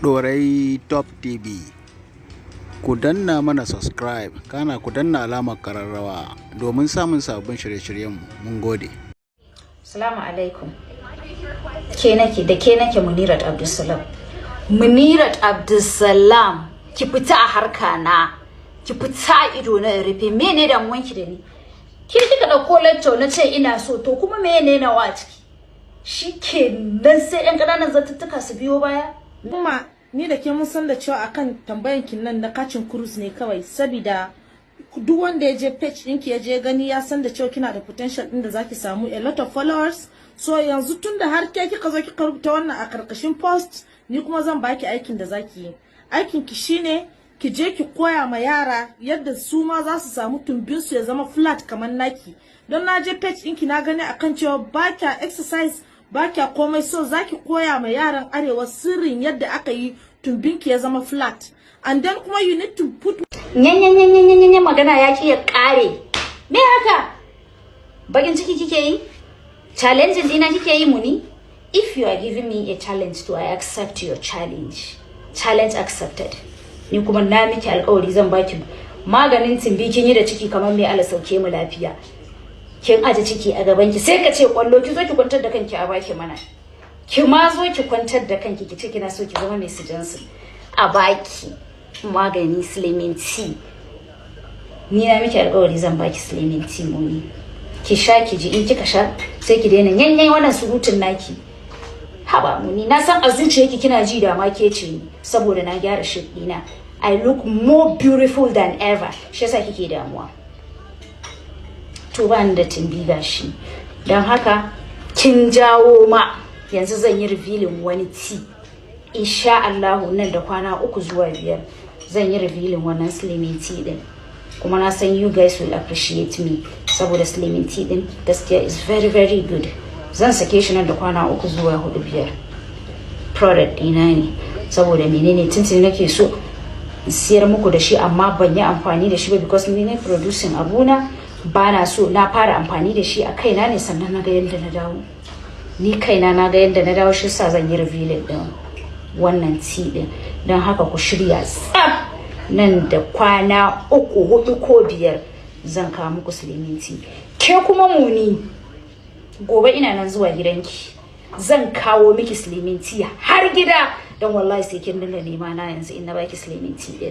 Ɗorayi Top TV. Ku danna mana subscribe, kana ku danna alamar kararrawa domin samun sabbin shirye-shiryenmu. Mun gode. Salamu alaikum. Ke nake da ke nake, Munirat Abdulsalam. Munirat Abdulsalam, ki fita a harka na. Ki fita a ido na in rufe. Mene damuwanki da ni? Ke kika dauko lecture na ce ina so, to kuma mene nawa a ciki? Shi nan sai yan ƙananan zantuttuka su biyo baya. Kuma ni da ke mun san da cewa akan tambayan kin nan na kacin cruise ne kawai, saboda duk wanda ya je page ɗinki ya je gani ya san da cewa kina da potential ɗin da zaki samu a lot of followers. So yanzu tunda har ke kika zo kika rubuta wannan a karkashin post, ni kuma zan baki aikin da zaki yi. Aikin ki shine ki je ki koya ma yara yadda su ma za su samu tumbin su ya zama flat kamar naki, don na je page ɗinki na gani akan cewa ba kya exercise, ba kya komai. So zaki koya ma yaran Arewa sirrin yadda aka yi tumbinki ya zama flat, and then kuma you need to put Nyan magana ya ki ya kare. Me haka? Bakin ciki kike yi? Challenge dina kike yi, Muni? If you are giving me a challenge, to I accept your challenge. Challenge accepted. Ni kuma na miki alƙawari zan baki maganin tumbi. Kin yi da ciki kamar mai ala sauke mu lafiya. Kin aje ciki a gaban ki sai ka ce kwallo. Ki zo ki kwantar da kanki a baki mana. Ki ma zo ki kwantar da kanki, ki ce kina so ki zama mai Johnson. A baki magani slimming tea. Ni na miki alƙawari zan baki slimming tea, Muni. Ki sha ki ji. In kika sha sai ki daina yanyan wannan surutun naki. Haba Muni, na san a zuciyarki kina ji da ma ke ce ni, saboda na gyara shape ɗina. I look more beautiful than ever, shi yasa kike damuwa. To ba ni da tumbi gashi, don haka kin jawo ma. Yanzu zan yi revealing wani tea, insha Allahu nan da kwana 3 zuwa 5 zan yi revealing wannan slimming tea din. Kuma na san you guys will appreciate me, saboda slimming tea din gaskiya is very very good. Zan sake shi nan da kwana 3 zuwa 4, 5. Product ɗina ne, saboda menene? Tuntuni nake so in siyar muku da shi, amma ban yi amfani da shi ba because ni ne producing abuna. Ba na so na fara amfani da shi a kaina ne, sannan na ga yadda na dawo. Ni kaina na ga yadda na dawo, shi sa zan yi revealing din wannan tea din. Don haka ku shirya tsaf, nan da kwana 3, 4 ko 5 zan kawo muku slimming tea. Ke kuma Muni, gobe ina nan zuwa gidanki, zan kawo miki slimming tea har gida, don wallahi sai kin dinga nema na yanzu in na baki slimming tea din.